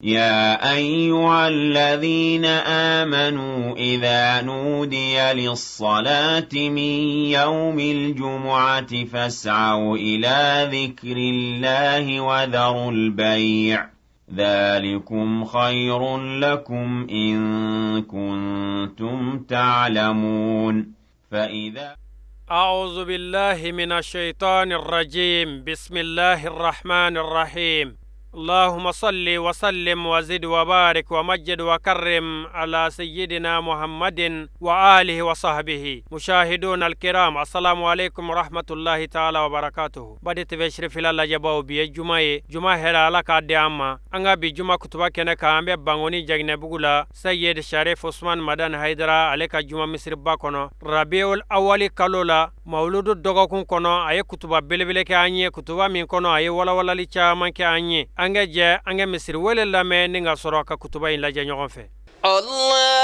يا أيها الذين آمنوا إذا نودي للصلاة من يوم الجمعة فاسعوا إلى ذكر الله وذروا البيع ذلكم خير لكم إن كنتم تعلمون. فإذا أعوذ بالله من الشيطان الرجيم. بسم الله الرحمن الرحيم. اللهم صل وسلم وزد وبارك ومجد وكرم على سيدنا محمد وآله وصحبه. مشاهدون الكرام، السلام عليكم ورحمة الله تعالى وبركاته. Badi TV Sherifila lajɛbaw, bi ye juma ye, juma hɛrɛ Ala k'a di an ma. An ka bi juma kutuba kɛnɛ kan, an bɛ Bangoni Jaginɛbugu la, Seyid Sharif Usman Madan Haidara ale ka juma misiriba kɔnɔ, Rabiul Awali kalo la, mawuludu dɔgɔkun kɔnɔ. A ye kutuba belebele kɛ an ye, kutuba min kɔnɔ a ye walawalali caman kɛ an ye. An ka jɛ an ka misiri wele lamɛn ni ka sɔrɔ ka kutuba in lajɛ ɲɔgɔn fɛ. الله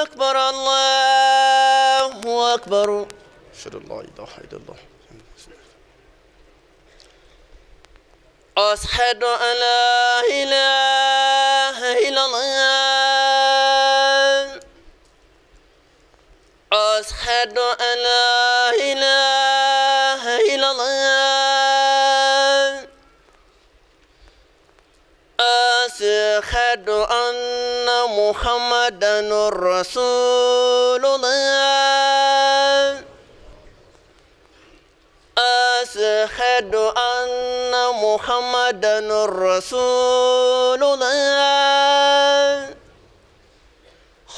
أكبر، الله أكبر. أشهد أن لا إله إلا الله. أشهد أن لا إله إلا الله. أشهد أن لا إله إلا الله. أشهد أن محمدا رسول الله. أشهد أن محمدا رسول الله.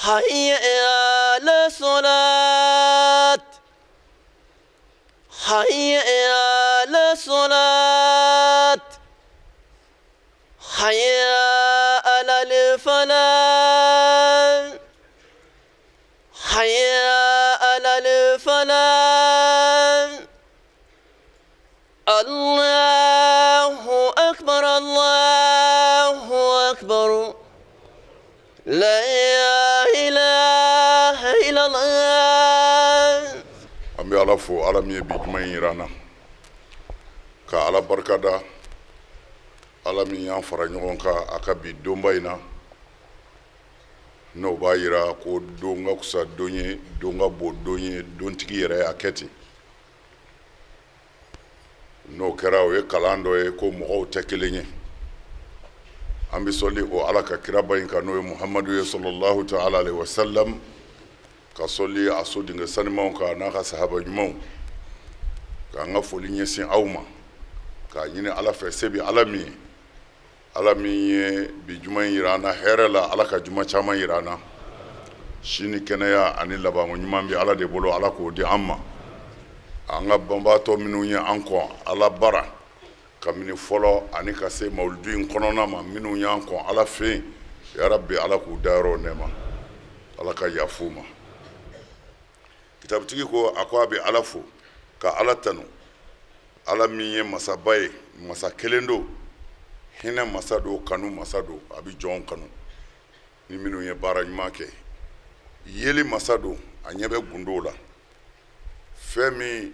حي على الصلاة، حي على الصلاة، حي على الفلاح، حي على الفلاح. الله أكبر، الله أكبر، لا إله إلا الله. An bɛ Ala fo, Ala min ye bi juma in yira an na, ka Ala barika da, Ala min y'an fara ɲɔgɔn kan a ka bi donba in na, n'o b'a yira ko don ka fisa don ye, don ka bon don ye, dontigi yɛrɛ y'a kɛ ten. N'o kɛra, o ye kalan dɔ ye ko mɔgɔw tɛ kelen ye. An bɛ sɔli o Ala ka kiraba in kan, n'o ye Muhamadu ye, sallallahu ta'ala alaihi wa sallam, ka sɔli a so denkɛ sanimanw kan n'a ka sahaba ɲumanw, k'an ka foli ɲɛsin aw ma, k'a ɲini Ala fɛ, se bɛ Ala min ye, Ala min ye bi juma in yira an na hɛrɛ la, Ala ka juma caman yira an na. Si ni kɛnɛya ani labanko ɲuman bɛ Ala de bolo, Ala k'o di an ma. An ka banbaatɔ minnu ye an kɔn Ala bara kabini fɔlɔ ani ka se mawuludu in kɔnɔna ma, minnu y'an kɔn Ala fɛ yen, yarabi Ala k'u dayɔrɔ nɛɛma, Ala ka yafa u ma. Kitabutigi ko a ko a bɛ Ala fo ka Ala tanu, Ala min ye masaba ye, masa kelen don, hinɛ masa don, kanu masa don, a bɛ jɔn kanu ni minnu ye baara ɲuman kɛ. Yeli masa don, a ɲɛ bɛ gundow la, fɛn min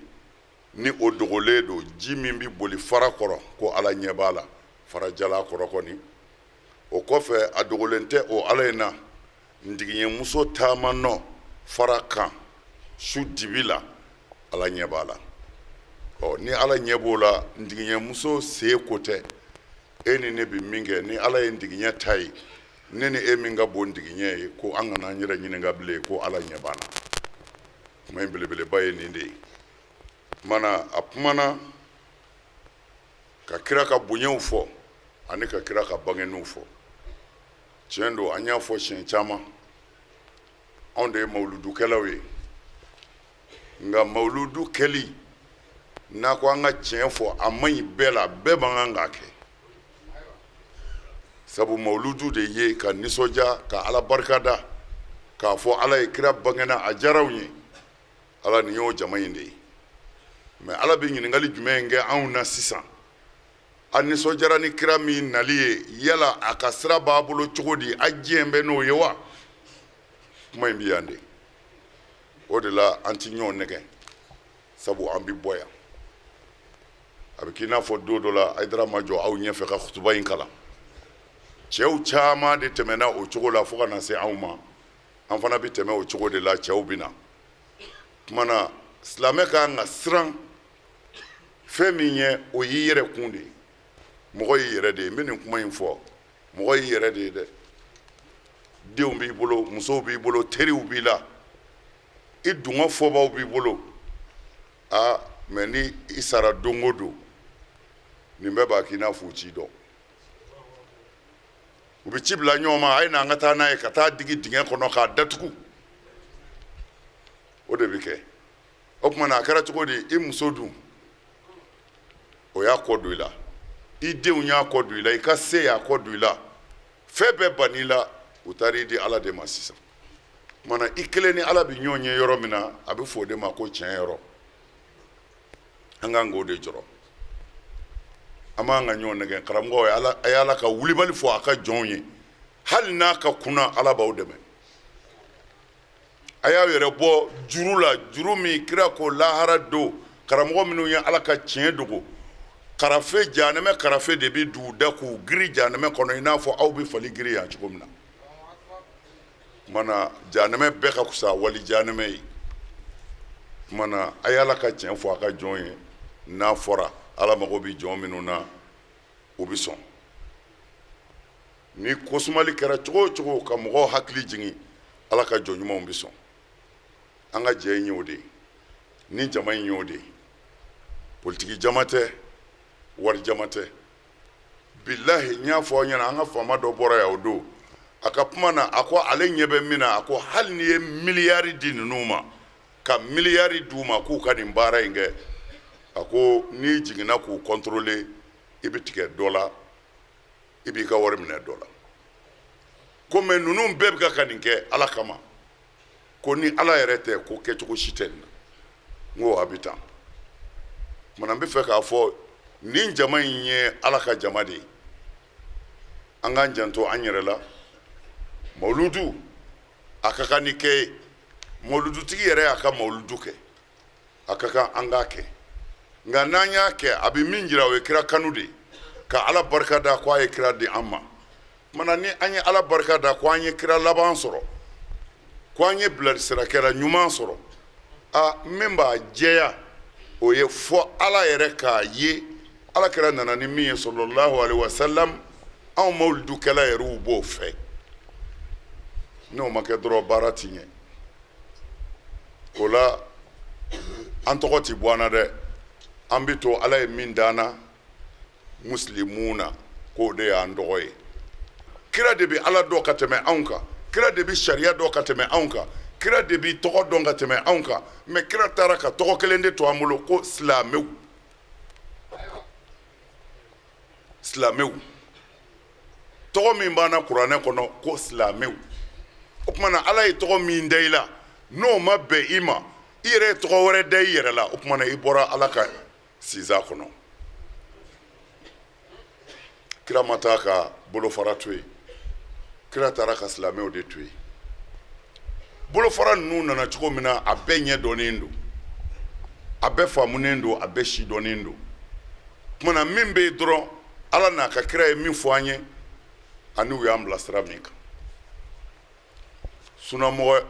ni o dogolen don, ji min bɛ boli fara kɔrɔ, ko Ala ɲɛ b'a la, fara jalan kɔrɔ kɔni. O kɔfɛ, a dogolen tɛ o Ala in na ntigiɲɛmuso taama nɔ fara kan su dibi la, Ala ɲɛ b'a la. Ɔ ni Ala ɲɛ b'o la, ntigiɲɛmuso se ko tɛ. E ni ne bɛ min kɛ, ni Ala ye ntigiɲɛ ta ye, ne ni e min ka bon ntigiɲɛ ye, ko an kana an yɛrɛ ɲininka bilen, ko Ala ɲɛ b'an na. Kuma in belebeleba ye nin de ye. Mana a kumana ka kira ka bonyaw fɔ ani ka kira ka bangeniw fɔ. Tiɲɛ don, an y'a fɔ siɲɛ caman, anw de ye mawuludukɛlaw ye, nka mawuludu kɛli n'a ko an ka tiɲɛ fɔ, a man ɲi bɛɛ la, bɛɛ man kan k'a kɛ, sabu mawuludu de ye ka nisɔndiya, ka Ala barika da, k'a fɔ Ala ye kira bangena, a diyara anw ye. Ala nin y'o jama in de ye. Mais Ala bɛ ɲininkali jumɛn kɛ anw na sisan? A nisɔndiyara ni kira min nali ye, yala a ka sira b'a bolo cogo di? A diɲɛ bɛ n'o ye wa? Kuma in bɛ yan de. O de la an ti ɲɔgɔn nɛgɛ, sabu an bɛ bɔ yan, a bɛ k'i n'a fɔ don dɔ la Hayidara ma jɔ aw ɲɛfɛ ka kutuba in kalan. Cɛw caman de tɛmɛna o cogo la fo ka na se anw ma. An fana bɛ tɛmɛ o cogo de la, cɛw bɛ na. Tuma na silamɛ ka kan ka siran fɛn min ye, o y'i yɛrɛ kun de ye. Mɔgɔ y'i yɛrɛ de ye. N bɛ nin kuma in fɔ, mɔgɔ y'i yɛrɛ de ye dɛ. Denw b'i bolo, musow b'i bolo, teriw b'i la, i dungɔ fɔbaw b'i bolo. Aa, mɛ ni i sara don o don, nin bɛɛ b'a k'i n'a fɔ u t'i dɔn. U bɛ ci bila ɲɔgɔn ma, a ye na an ka taa n'a ye, ka taa digi dingɛ kɔnɔ k'a datugu. O de bɛ kɛ. O tuma na a kɛra cogo di? I muso dun, o y'a kɔ don i la, i denw y'a kɔ don i la, i ka se y'a kɔ don i la, fɛn bɛɛ bann'i la, u taara i di Ala de ma sisan. Tuma na i kelen ni Ala bɛ ɲɔgɔn ye yɔrɔ min na, a bɛ fɔ o de ma ko tiɲɛ yɔrɔ. An k'an k'o de jɔrɔ. An b'an ka ɲɔgɔn nɛgɛ. Karamɔgɔ, a ye Ala ka wulibali fɔ a ka jɔnw ye. Hali n'a ka kunna, Ala b'aw dɛmɛ. A y'aw yɛrɛ bɔ juru la, juru min kira ko lahara don, karamɔgɔ minnu ye Ala ka tiɲɛ dogo, karafe, jahanɛmɛ karafe de bɛ d'u da k'u giri jahanɛmɛ kɔnɔ, i n'a fɔ aw bɛ fali giri yan cogo min na. Tuma na jahanɛmɛ bɛɛ ka fisa wali jahanɛmɛ ye. Tuma na a ye Ala ka tiɲɛ fɔ a ka jɔn ye. N'a fɔra Ala mago bɛ jɔn minnu na, u bɛ sɔn. Ni kosumali kɛra cogo o cogo ka mɔgɔw hakili jigin, Ala ka jɔn ɲumanw bɛ sɔn. An ka jɛ in y'o de ye, ni jama in y'o de ye. Politiki jama tɛ, wari jama tɛ. Bilahi, n y'a fɔ aw ɲɛna, an ka faama dɔ bɔra yan o don, a ka kuma na, a ko ale ɲɛ bɛ min na, a ko hali n'i ye miliyari di ninnu ma, ka miliyari d'u ma k'u ka nin baara in kɛ, a ko n'i jiginna k'u contrôler, i bɛ tigɛ dɔ la, i b'i ka wari minɛ dɔ la. Ko mɛ ninnu bɛɛ bɛ ka nin kɛ Ala kama, ko ni Ala yɛrɛ tɛ, ko kɛcogo si tɛ nin na. N ko a bɛ tan. Tuma n bɛ fɛ k'a fɔ nin jama in ye Ala ka jama de ye. An k'an janto an yɛrɛ la. Mawuludu a ka kan ni kɛ ye. Mawuludutigi yɛrɛ y'a ka mawuludu kɛ, a ka kan an k'a kɛ. Nka n'an y'a kɛ, a bɛ min jira, o ye kira kanu de ye, ka Ala barika da ko a ye kira di an ma. Tuma na ni an ye Ala barika da ko an ye kira laban sɔrɔ, ko an ye bilasirakɛla ɲuman sɔrɔ, a min b'a jɛya, o ye fɔ Ala yɛrɛ k'a ye Ala kira nana ni min ye sallallahu alaihi wasallam. Anw mawuludukɛla yɛrɛw b'o fɛ. N'o ma kɛ dɔrɔn, baara ti ɲɛ. O la an tɔgɔ ti bɔ an na dɛ. An bɛ to Ala ye min d'an na muslimuna, k'o de y'an tɔgɔ ye. Kira de bɛ Ala dɔn ka tɛmɛ anw kan, kira de bɛ sariya dɔn ka tɛmɛ anw kan, kira de bɛ tɔgɔ dɔn ka tɛmɛ anw kan. Mɛ kira taara ka tɔgɔ kelen de to an bolo, ko silamɛw. Silamɛw tɔgɔ min b'an na kuranɛ kɔnɔ, ko silamɛw. O tuma na Ala ye tɔgɔ min da i la, n'o ma bɛn i ma, i yɛrɛ ye tɔgɔ wɛrɛ da i yɛrɛ la, o tuma na i bɔra Ala ka sinsa kɔnɔ. Kira ma taa ka bolofara to yen, kira taara ka silamɛw de to yen. Bolofara ninnu nana cogo min na, a bɛɛ ɲɛ dɔnnen don, a bɛɛ faamunen don, a bɛɛ sidɔnnen don. Tuma na min bɛ yen dɔrɔn, Ala n'a ka kira ye min fɔ an ye, ani u y'an bilasira min kan. Sunamɔgɔ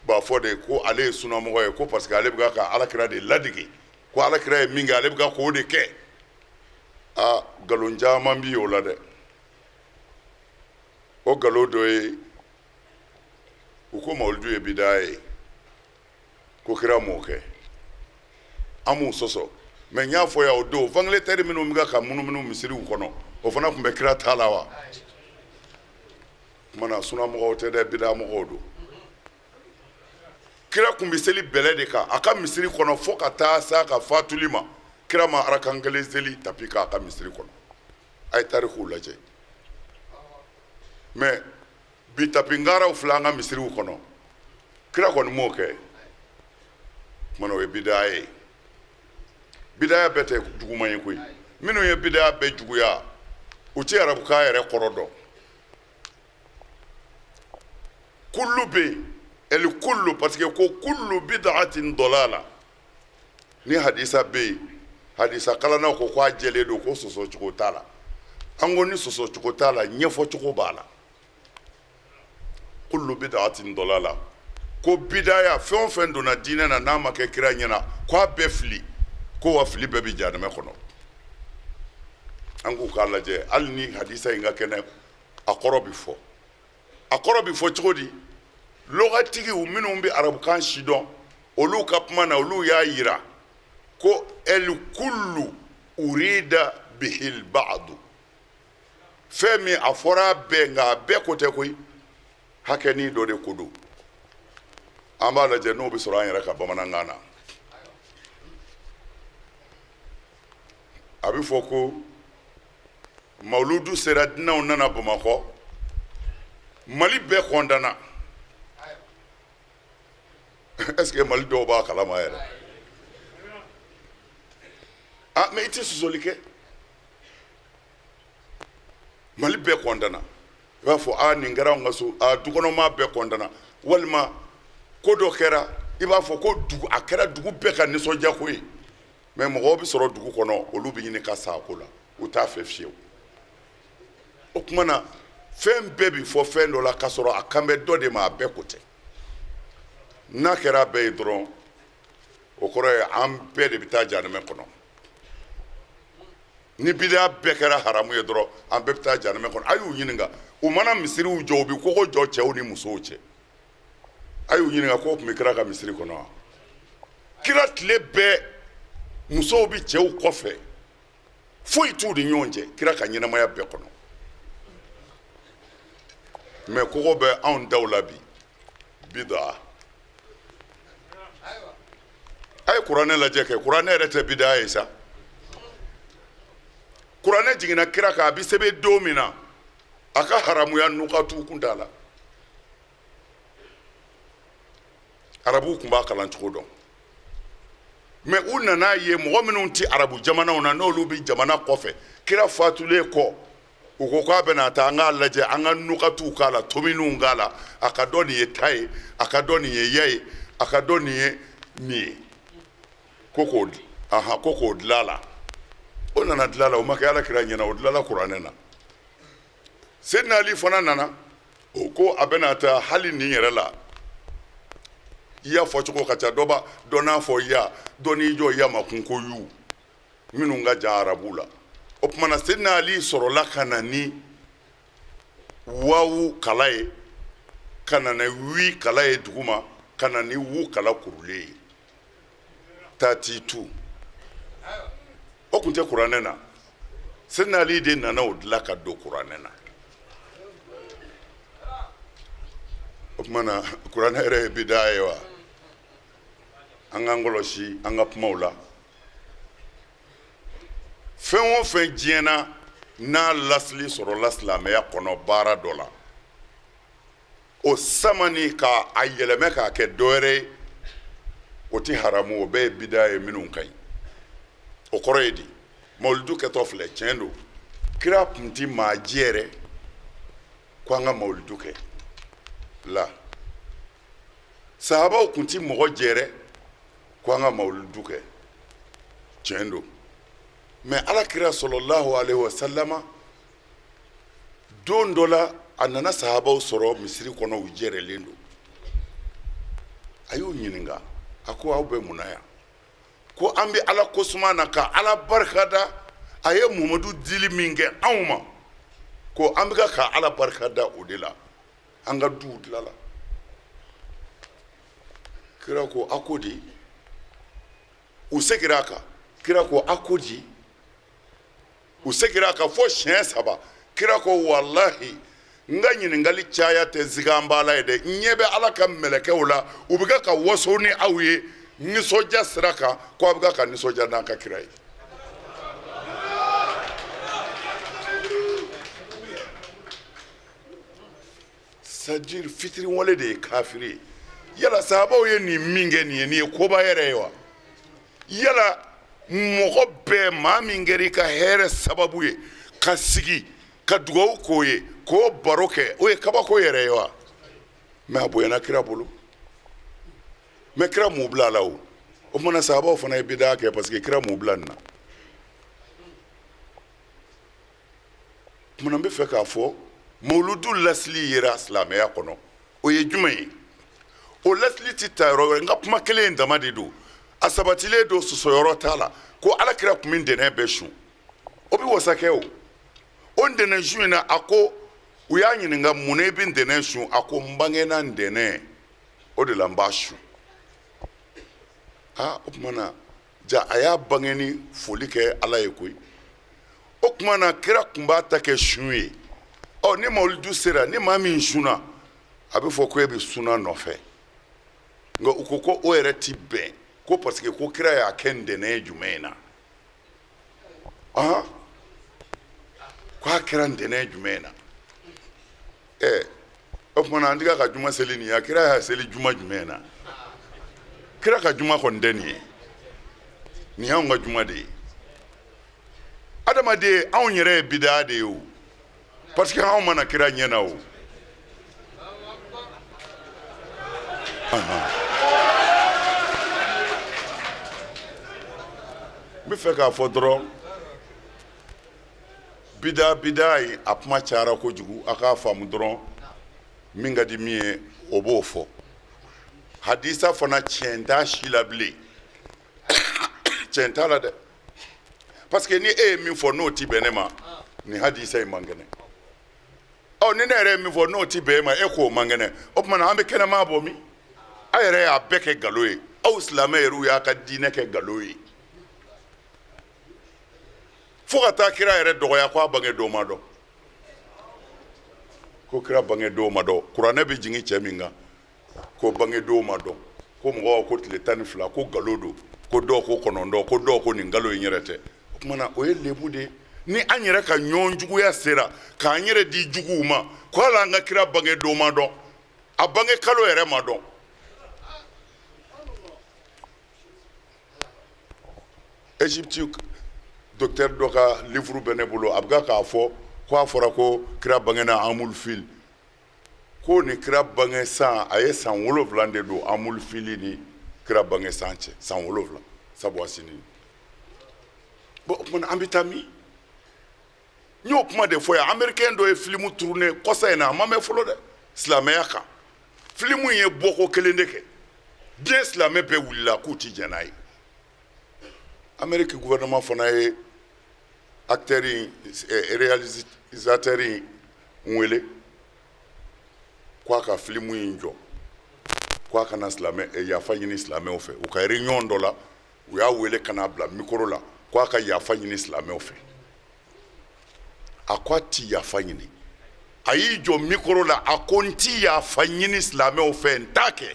b'a fɔ de ko ale ye sunamɔgɔ ye, ko parce que ale bɛ ka Ala kira de ladege, ko Ala kira ye min kɛ, ale bɛ ka k'o de kɛ. Aa, nkalon caman bi o la dɛ. O nkalon dɔ ye, u ko mawuludu ye bidaa ye, ko kira m'o kɛ. An m'u sɔsɔ, mɛ n y'a fɔ yan o don, ventilateur minnu bɛ ka munumunu misiriw kɔnɔ, o fana tun bɛ kira ta la wa? Tuma na sunamɔgɔw tɛ dɛ, bidaa mɔgɔw don. Kira tun bɛ seli bɛlɛ de kan a ka misiri kɔnɔ fo ka taa s'a ka fatuli ma. Kira ma arakan kelen seli tapi kan a ka misiri kɔnɔ. A ye tarikuw lajɛ. Mɛ bi tapi ngaraw filɛ an ka misiriw kɔnɔ, kira kɔni m'o kɛ. Tuma na o ye bidaya ye. Bidaya bɛɛ tɛ juguman ye koyi. Minnu ye bidaya bɛɛ juguya, u tɛ arabukan yɛrɛ kɔrɔ dɔn. Kullu bɛ yen, ɛli kullu, parce que ko kullu bid'atin dalala. Ni hadisa bɛ yen, hadisa kalannaw ko k'a jɛlen don, ko sɔsɔ cogo t'a la. An ko ni sɔsɔcogo t'a la, ɲɛfɔcogo b'a la. Kullu bid'atin dalala, ko bidaya fɛn o fɛn donna diinɛ na n'a ma kɛ kira ɲɛna, ko a bɛɛ fili, ko wa fili bɛɛ bɛ jahanamɛ kɔnɔ. An k'u k'a lajɛ, hali ni hadisa in ka kɛnɛ, a kɔrɔ bɛ fɔ. A kɔrɔ bɛ fɔ cogo di? Lɔgatigiw minnu bɛ arabukan sidɔn, olu ka kuma na, olu y'a yira ko el kullu urida bihil ba'du, fɛn min a fɔra a bɛɛ, nka a bɛɛ ko tɛ koyi, hakɛnin dɔ de ko don. An b'a lajɛ n'o bɛ sɔrɔ an yɛrɛ ka bamanankan na. A bɛ fɔ ko mawuludu sera, dunanw nana Bamakɔ, Mali bɛɛ kɔntanna. Est ce que Mali dɔw b'a kalama yɛrɛ? Ah, mais i tɛ sɔsɔli kɛ, Mali bɛɛ kɔntanna. I b'a fɔ a nin kɛra anw ka so, a dukɔnɔmaa bɛɛ kɔntanna, walima ko dɔ kɛra, i b'a fɔ ko dugu, a kɛra dugu bɛɛ ka nisɔndiya ko ye. Mais mɔgɔw bɛ sɔrɔ dugu kɔnɔ, olu bɛ ɲini ka sa a ko la, u t'a fɛ fiyewu. O tuma na fɛn bɛɛ bɛ fɔ fɛn dɔ la k'a sɔrɔ a kan bɛ dɔ de ma, a bɛɛ ko tɛ. N'a kɛra a bɛɛ ye dɔrɔn, o kɔrɔ ye an bɛɛ de bɛ taa jahanamɛ kɔnɔ. Ni bidaa bɛɛ kɛra haramu ye dɔrɔn, an bɛɛ bɛ taa jahanamɛ kɔnɔ. A y'u ɲininka, u mana misiriw jɔ, u bɛ kogo jɔ cɛw ni musow cɛ. A y'u ɲininka k'o tun bɛ kira ka misiri kɔnɔ wa? Kira tile bɛɛ musow bɛ cɛw kɔfɛ, foyi t'u ni ɲɔgɔn cɛ kira ka ɲɛnamaya bɛɛ kɔnɔ. Mais kogo bɛ anw daw la bi, bidaa. A ye kuranɛ lajɛ kɛ, kuranɛ yɛrɛ tɛ bidaa ye sa. Kuranɛ jiginna kira kan, a bɛ sɛbɛn don min na, a ka haramuya nukatu kun t'a la. Arabuw tun b'a kalan cogo dɔn, mais u nana ye mɔgɔ minnu tɛ arabu jamanaw na, n'olu bɛ jamana kɔfɛ, kira fatulen kɔ, u ko k'a bɛna taa, an k'a lajɛ, an ka nukatuw k'a la, tominw k'a la, a ka dɔn nin ye ta ye, a ka dɔn nin ye ya ye, a ka dɔn nin ye nin ye, ko k'o aha ko k'o dilan a la. O nana dilan a la, o ma kɛ ala kira ɲɛna, o dilanla kuranɛ na. Seydina Ali fana nana, o ko a bɛna taa hali nin yɛrɛ la, ya fɔcogo ka ca, dɔ b'a dɔ n'a fɔ ya, dɔ n'i jɔ ya ma kun ko yu, minnu ka jan arabu la. O tuma na Seydina Ali sɔrɔla ka na ni wawu kala ye, ka na ni wi kala ye duguma, ka na ni wu kala kurulen ye, tati tu. O tun tɛ kuranɛ na. Seydina Ali de nana o dilan ka don kuranɛ na. O tuma na kuranɛ yɛrɛ ye bidaa ye wa? An k'an kɔlɔsi an ka kumaw la. Fɛn o fɛn diɲɛ na n'a lasili sɔrɔla silamɛya kɔnɔ baara dɔ la, o samani ka a yɛlɛmɛ k'a kɛ dɔ wɛrɛ ye, o tɛ haramu, o bɛɛ ye bidaa ye minnu ka ɲi. O kɔrɔ ye di? Mawuludu kɛtɔ filɛ, tiɲɛ don, kira tun tɛ maa jɛrɛ ko an ka mawuludu kɛ la, sahabaw tun tɛ mɔgɔ jɛrɛ ko an ka mawuludu kɛ, tiɲɛ don. Mais ala kira sɔlɔlahu alaihi wasalama, don dɔ la a nana sahabaw sɔrɔ misiri kɔnɔ, u jɛrɛlen don. A y'u ɲininka, a ko aw bɛ mun na yan? Ko an bɛ ala kosuma na ka ala barika da a ye Muhamadu dili min kɛ anw ma, ko an bɛ ka ala barika da o de la, an ka duw dilala. Kira ko a ko di? U segira a kan. Kira ko a ko di? U segira a kan fo siɲɛ saba. Kira ko walahi, n ka ɲininkali caya tɛ ziganbala ye dɛ, n ɲɛ bɛ ala ka mɛlɛkɛw la, u bɛ ka ka waso ni aw ye nisɔndiya sira kan, ko a bɛ ka ka nisɔndiya n'an ka kira ye. C'est-à-dire fitiriwale de ye kafiri ye. Yala sahabaw ye nin min kɛ nin ye, nin ye koba yɛrɛ ye wa? Yala mɔgɔ bɛɛ, maa min kɛra i ka hɛrɛ sababu ye, ka sigi ka dugawu k'o ye, k'o baro kɛ, o ye kabako yɛrɛ ye wa? Mais a bonyana kira bolo, mais kira m'u bila a la. O o tuma na sahabaw fana ye bidaa kɛ parce que kira m'u bila nin na. Tuma n bɛ fɛ k'a fɔ, mawuludu lasili yera silamɛya kɔnɔ, o ye jumɛn ye? O lasili tɛ ta yɔrɔ wɛrɛ, n ka kuma kelen in dama de don. A sabatilen don, sɔsɔyɔrɔ t'a la, ko ala kira tun bɛ ntɛnɛn bɛɛ sun. O bɛ wasa kɛ. O ntɛnɛn sun in na, a ko u y'a ɲininka, mun na i bɛ ntɛnɛn sun? A ko n bangena ntɛnɛn, o de la n b'a sun. Aa, o tuma na ja a y'a bangeni foli kɛ ala ye koyi. O tuma na kira tun b'a ta kɛ sun ye. Ɔ, ni mawuludu sera, ni maa min sunna, a bɛ fɔ ko e bɛ sunna nɔfɛ. Nka u ko ko o yɛrɛ ti bɛn, ko parce que ko kira y'a kɛ ntɛnɛn jumɛn na? Ahan, k'a kɛra ntɛnɛn jumɛn na? Ɛ, o tuma na an tɛ ka juma seli nin ye. Kira y'a seli juma jumɛn na? Kira ka juma kɔni tɛ nin ye. Nin y'anw ka juma de ye. Adamaden, anw yɛrɛ ye bidaa de ye o, parce que anw ma na kira ɲɛ na o. N bɛ fɛ k'a fɔ dɔrɔn, bida bida ye, a kuma cayara kojugu. A k'a faamu dɔrɔn, min ka di min ye, o b'o fɔ. Hadisa fana, tiɲɛ t'a si la bilen, tiɲɛ t'a la dɛ, parce que ni e ye min fɔ, n'o ti bɛn ne ma, nin hadisa in man kɛnɛ. Ɔ, ni ne yɛrɛ ye min fɔ, n'o ti bɛn e ma, e k'o man kɛnɛ, o tuma na an bɛ kɛnɛma bɔ min? A yɛrɛ y'a bɛɛ kɛ nkalon ye. Aw silamɛ yɛrɛw y'a ka diinɛ kɛ nkalon ye, fo ka taa kira yɛrɛ dɔgɔya ko a bange don ma dɔn, ko kira bange don ma dɔn. Kuranɛ bɛ jigin cɛ min kan, ko bange don ma dɔn, ko mɔgɔw ko tile 12, ko nkalon don, ko dɔw ko 9, ko dɔw ko nin nkalon in yɛrɛ tɛ. O tuma na o ye lebu de ye. Ni an yɛrɛ ka ɲɔgɔn juguya sera k'an yɛrɛ di juguw ma, ko hali an ka kira bange don ma dɔn, a bange kalo yɛrɛ ma dɔn. Egypte docteur dɔ ka livre bɛ ne bolo, a bɛ k'a fɔ ko a fɔra ko kira bangena amul fil, ko ni kira bange san, a ye san 7 de don amul fili ni kira bange san cɛ, san 7 sabu a sini. Bon, o tuma na an bɛ taa min? N y'o kuma de fɔ yan. Américain dɔ ye filimu tourné kɔsa in na, a ma mɛn fɔlɔ dɛ, silamɛya kan. Filimu in ye bɔko kelen de kɛ, diɲɛ silamɛ bɛɛ wulila k'u ti jɛn n'a ye. Amérique gouvernement fana ye acteur in, réalisateur in wele ko a ka filimu in jɔ, ko a kana silamɛ yafa ɲini silamɛw fɛ. U ka réunion dɔ la, u y'a wele ka n'a bila micro la ko a ka yafa ɲini silamɛw fɛ. A ko a ti yafa ɲini. A y'i jɔ micro la, a ko n ti yafa ɲini silamɛw fɛ, n t'a kɛ.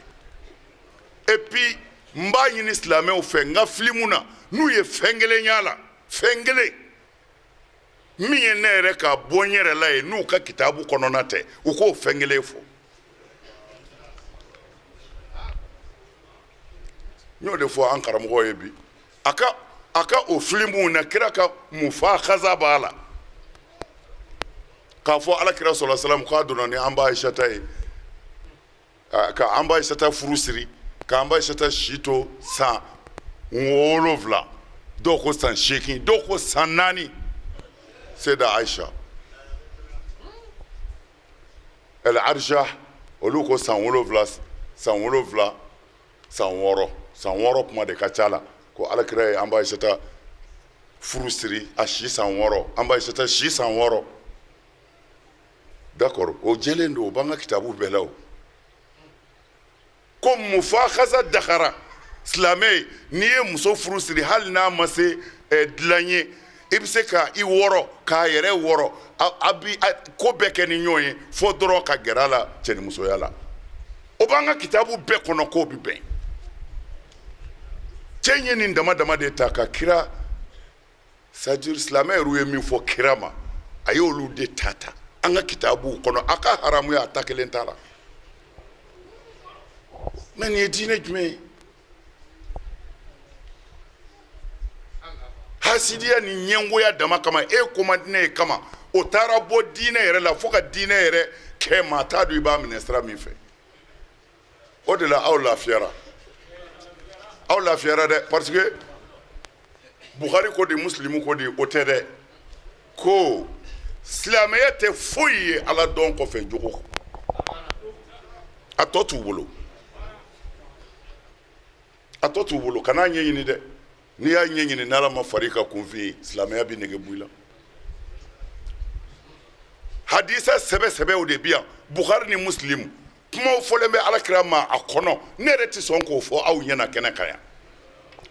Et puis n b'a ɲini silamɛw fɛ, n ka filimu na, n'u ye fɛn kelen y'a la, fɛn kelen min ye ne yɛrɛ ka bɔ n yɛrɛ la ye, n'u ka kitabu kɔnɔna tɛ, u k'o fɛn kelen fɔ. N y'o de fɔ an karamɔgɔ ye bi. A ka o filimuw na, kira ka mufakaza b'a la k'a fɔ ala kira sɔrɔ salam k'a donna ni an ba Ayisata ye, ka an ba Ayisata furu siri, k'an ba Ayisata si to san 7, dɔw ko san 8, dɔw ko san 4. Seyida Ayisa El Arja, olu ko san 7, san 7, san 6, san 6 kuma de ka ca la, ko ala kira ye an ba Ayisata furu siri a si san 6, an ba Ayisata si san 6. D'accord, o jɛlen don, o b'an ka kitabu bɛɛ la. O ko mufakaza dakara silamɛ, n'i ye muso furu siri, hali n'a ma se dilan ye, i bɛ se ka i wɔrɔ k'a yɛrɛ wɔrɔ, a bi ko bɛɛ kɛ ni ɲɔgɔn ye, fo dɔrɔn ka gɛrɛ a la cɛnimusoya la. O b'an ka kitabu bɛɛ kɔnɔ k'o bɛ bɛn. Cɛ in ye nin dama dama de ta ka kira, c'est-à-dire silamɛ yɛrɛw ye min fɔ kira ma, a y'olu de ta ta an ka kitabuw kɔnɔ. A ka haramuya, a ta kelen t'a la. Mais nin ye diinɛ jumɛn ye? Hasidiya ni ɲɛngoya dama kama, e ko man di ne ye kama, o taara bɔ diinɛ yɛrɛ la, fo ka diinɛ yɛrɛ kɛ maa t'a dɔn i b'a minɛ sira min fɛ. O de la aw lafiyara, aw lafiyara dɛ, parce que Bukhari ko di, Muslimu ko di, o tɛ dɛ, ko Silamɛya tɛ foyi ye Ala dɔn kɔfɛ jogo, a tɔ t'u bolo, a tɔ t'u bolo. Kan'a ɲɛɲini dɛ, n'i y'a ɲɛɲini n'Ala ma far'i kan kunfin ye, silamɛya bɛ nege bɔ i la. Hadisa sɛbɛ sɛbɛw de bi yan, Bukhari ni Muslim, kumaw fɔlen bɛ Ala kira ma a kɔnɔ, ne yɛrɛ tɛ sɔn k'o fɔ aw ɲɛna kɛnɛ kan yan,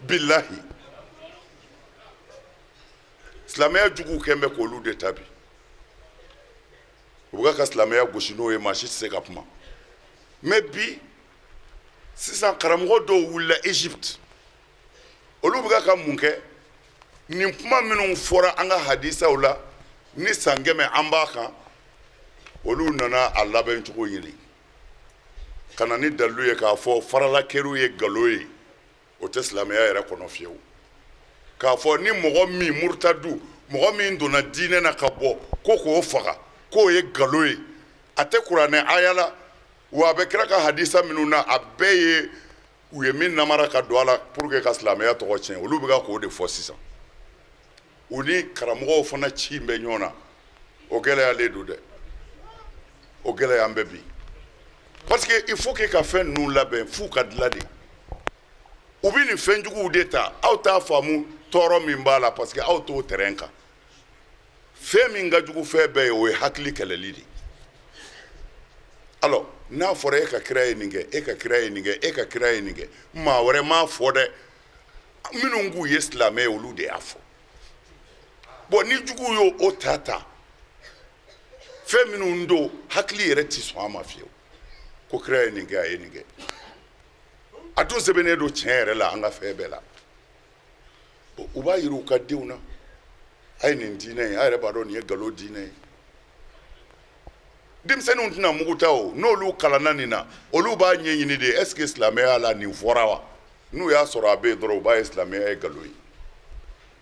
bilahi. Silamɛya juguw kɛn bɛ k'olu de ta bi, u bɛ ka silamɛya gosi n'o ye, maa si tɛ se ka kuma. Mais bi sisan karamɔgɔ dɔw wulila Egypte, olu bɛ ka mun kɛ? Nin kuma minnu fɔra an ka hadisaw la ni san 100 an b'a kan, olu nana a labɛn cogo ɲini ka na ni dalilu ye k'a fɔ faralakɛriw ye nkalon ye, o tɛ silamɛya yɛrɛ kɔnɔ fiyewu. K'a fɔ ni mɔgɔ min murutadu, mɔgɔ min donna diinɛ na ka bɔ, ko k'o faga, k'o ye nkalon ye, a tɛ kuranɛ aya la, wa a bɛ kira ka hadisa minnu na, a bɛɛ ye u ye min namara ka don a la pour que ka silamɛya tɔgɔ tiɲɛ. Olu bɛ ka k'o de fɔ sisan. U ni karamɔgɔw fana ci bɛ ɲɔgɔn na, o gɛlɛyalen don dɛ, o gɛlɛya bɛ bi, parce que il faut que ka fɛn ninnu labɛn f'u ka dilan de. U bɛ nin fɛn juguw de ta, aw t'a faamu tɔɔrɔ min b'a la, parce que aw t'o terrain kan. Fɛn min ka jugu fɛn bɛɛ ye, o ye hakili kɛlɛli de. Alors n'a fɔra e ka kira ye nin kɛ, e ka kira ye nin kɛ, e ka kira ye nin kɛ, maa wɛrɛ m'a fɔ dɛ, minnu k'u ye silamɛ ye, olu de y'a fɔ. Bon, ni juguw y'o o ta ta, fɛn minnu don, hakili yɛrɛ ti sɔn a ma fiyewu ko kira ye nin kɛ, a ye nin kɛ. A dun sɛbɛnnen don tiɲɛ yɛrɛ la an ka fɛn bɛɛ la. Bon, u b'a yira u ka denw na, a ye nin diinɛ ye, a yɛrɛ b'a dɔn nin ye nkalon diinɛ ye. Denmisɛnninw tɛna mugu ta o, n'olu kalanna nin na, olu b'a ɲɛɲini de, est ce que silamɛya la nin fɔra wa? N'u y'a sɔrɔ a bɛ yen dɔrɔn, u b'a ye silamɛya ye nkalon ye.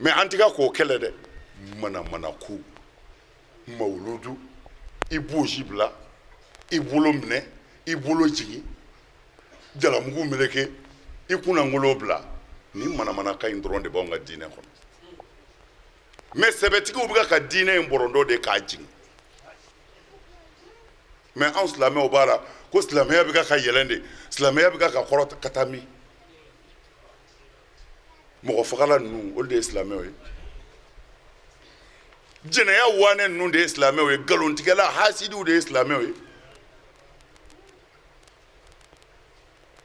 Mais an tɛ ka k'o kɛlɛ dɛ, manamana ko mawuludu, i b'osi bila, i bolo minɛ, i bolo jigin, jalamugu meleke, i kunnangolo bila, nin manamanakan in dɔrɔn de b'anw ka diinɛ kɔnɔ. Mais sɛbɛtigiw bɛ ka diinɛ in bɔrɔndɔ de k'a jigin. Mais anw silamɛw b'a la ko silamɛya bɛ ka yɛlɛn de, silamɛya bɛ ka kɔrɔta ka taa min? Mɔgɔ fagala ninnu, olu de ye silamɛw ye. Jɛnɛya wanɛ ninnu de ye silamɛw ye. Nkalontigɛla hasidiw de ye silamɛw ye.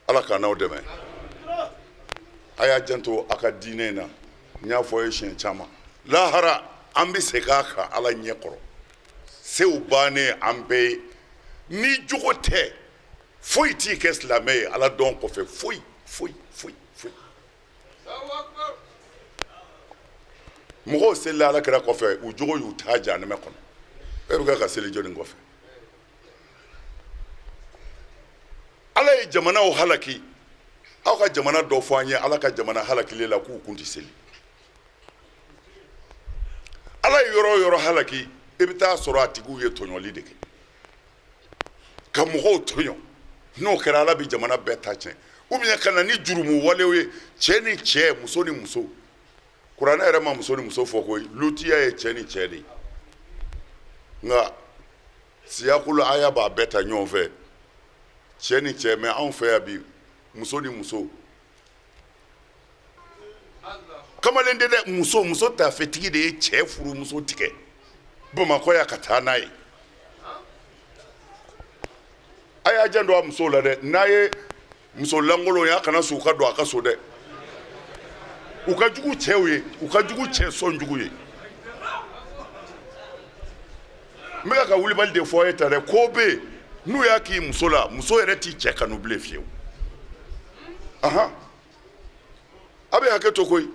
Ala k'an n'aw dɛmɛ. A y'a janto a ka diinɛ in na. N y'a fɔ ye siɲɛ caman, lahara an bɛ segin a kan Ala ɲɛ kɔrɔ, sew bannen an bɛɛ ye. Ni jogo tɛ, foyi t'i kɛ silamɛ ye Ala dɔn kɔfɛ, foyi foyi foyi foyi. Mɔgɔw selila Ala kira kɔfɛ, u jogo y'u taa jahanɛmɛ kɔnɔ. E bɛ ka seli jɔnni kɔfɛ? Ala ye jamanaw halaki, aw ka jamana dɔ fɔ an ye Ala ka jamana halakilen la k'u kun tɛ seli. Ala ye yɔrɔ o yɔrɔ halaki, i bɛ taa sɔrɔ a tigiw ye tɔɲɔli de kɛ ka mɔgɔw tɔɲɔ. N'o kɛra, Ala bɛ jamana bɛɛ ta tiɲɛ, ou bien ka na ni jurumu walew ye, cɛ ni cɛ, muso ni muso. Kuranɛ yɛrɛ ma muso ni muso fɔ koyi, lutiya ye cɛ ni cɛ de ye, nka siyakulu aya b'a bɛɛ ta ɲɔgɔn fɛ, cɛ ni cɛ. Mais anw fɛ yan bi, muso ni muso, kamalen tɛ dɛ, muso, muso tafetigi de ye cɛ furumuso tigɛ Bamakɔ yan ka taa n'a ye. A y'a janto a musow la dɛ, n'a ye muso lankolon ye, a kana sɔn u ka don a ka so dɛ. U ka jugu cɛw ye, u ka jugu cɛ sɔn jugu ye. N bɛ ka wulibali de fɔ e ta dɛ. Ko bɛ yen, n'u y'a k'i muso la, muso yɛrɛ t'i cɛ kanu bilen fiyewu. Ahan, a bɛ hakɛ to koyi.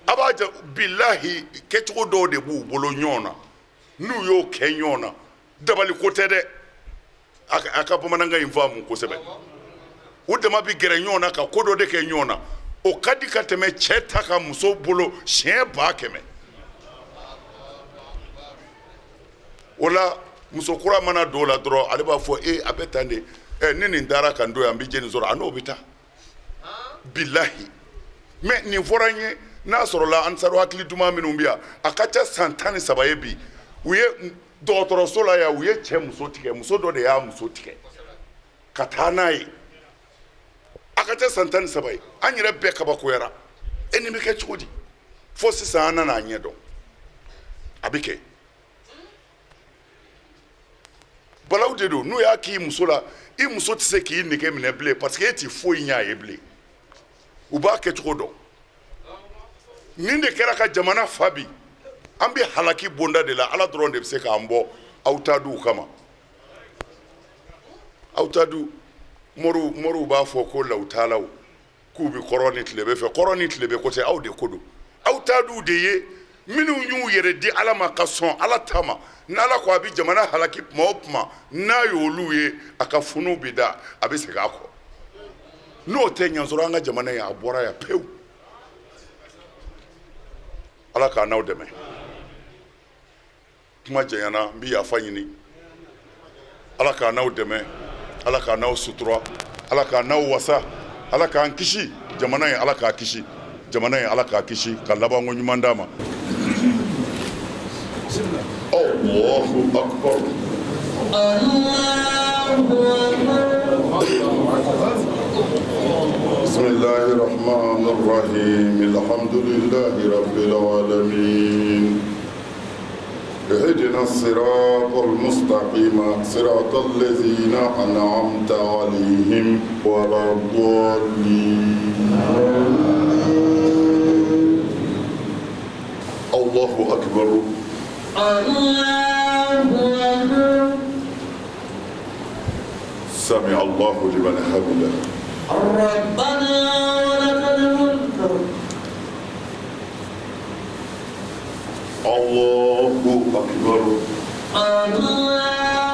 A b'a jɛ, bilahi, kɛcogo dɔw de b'u bolo ɲɔgɔn na, n'u y'o kɛ ɲɔgɔn na, dabali ko tɛ dɛ. A ka bamanankan in faamu kosɛbɛ. U dama bɛ gɛrɛ ɲɔgɔn na ka ko dɔ de kɛ ɲɔgɔn na, o ka di ka tɛmɛ cɛ ta ka muso bolo siɲɛ 100 000. O la, muso kura mana don o la dɔrɔn, ale b'a fɔ e a bɛ tan de ɛ, ni nin taara ka n to yan, n bɛ jeni sɔrɔ, a n'o bɛ taa, bilahi. Mais nin fɔra n ye, n'a sɔrɔla ansaru hakili duman minnu bɛ yan, a ka ca san 13 ye bi, u ye Dɔgɔtɔrɔso la yan, u ye cɛ muso tigɛ, muso dɔ de y'a muso tigɛ ka taa n'a ye. A ka ca san 13 ye, an yɛrɛ bɛɛ kabakoyara. E nin bɛ kɛ cogo di? Fo sisan an nana a ɲɛ dɔn, a bɛ kɛ. Balawu de don. N'u y'a k'i muso la, i muso tɛ se k'i nege minɛ bilen, parce que e tɛ foyi ɲɛ a ye bilen. U b'a kɛ cogo dɔn. Nin de kɛra ka jamana fa bi. An bɛ halaki bonda de la. Ala dɔrɔn de bɛ se k'an bɔ aw ta duw kama. Aw ta du moriw b'a fɔ ko lawutalaw k'u bɛ kɔrɔn ni tilebe fɛ. Kɔrɔn ni tilebe ko tɛ, aw de ko don. Aw ta duw de ye minnu y'u yɛrɛ di Ala ma ka sɔn Ala ta ma. N'Ala ko a bɛ jamana halaki tuma o tuma, n'a y'olu ye, a ka funu bɛ da, a bɛ segin a kɔ. N'o tɛ ɲansɔrɔ, an ka jamana in a bɔra yan pewu. Ala k'a n'aw dɛmɛ. Kuma janyana, n bɛ yafa ɲini. Ala k'a n'aw dɛmɛ, Ala k'a n'aw sutura, Ala k'a n'aw wasa, Ala k'an kisi jamana in, Ala k'a kisi jamana in, Ala k'a kisi ka labanko ɲuman d'a ma. Allahu akbar. Bismillahir rahmanir rahim. Alhamdulillahi rabbil alamin. اهدنا الصراط المستقيم صراط الذين أنعمت عليهم ولا الضالين. الله أكبر. الله أكبر. سمع الله لمن حمده. ربنا ولك الملك. الله أكبر. الله أكبر.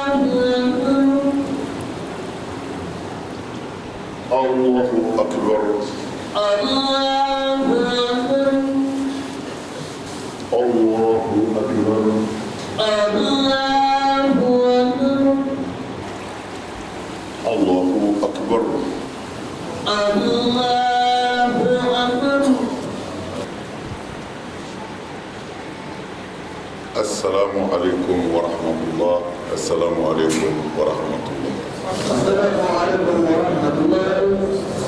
الله أكبر. الله أكبر. الله أكبر. الله أكبر. الله أكبر. الله أكبر. السلام عليكم ورحمة الله. السلام عليكم ورحمة الله. السلام عليكم ورحمة الله.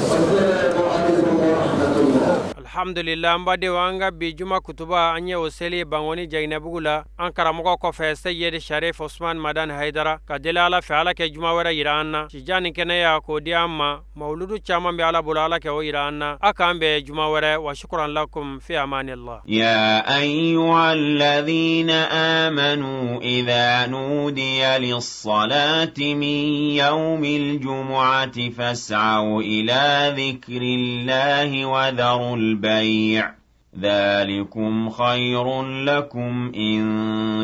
السلام عليكم ورحمة الله. Alhamdulillah, an badenw, an ka bi juma kutuba, an ye o seli Bangoni Jɛginɛbugu la, an karamɔgɔ kɔfɛ, Seyid Sharif Osman Madan Haidara. Ka deli Ala fɛ, Ala kɛ juma wɛrɛ yira an na, sijan ni kɛnɛya k'o di an ma. Mawuludu caman bɛ Ala bolo, Ala kɛ o yira an na. A k'an bɛn juma wɛrɛ. Wa shukran lakum, fi amanillah. يا أيها الذين آمنوا إذا نودي للصلاة من يوم الجمعة فاسعوا إلى ذكر الله وذروا البيع ذلكم خير لكم إن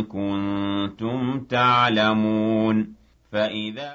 كنتم تعلمون. فإذا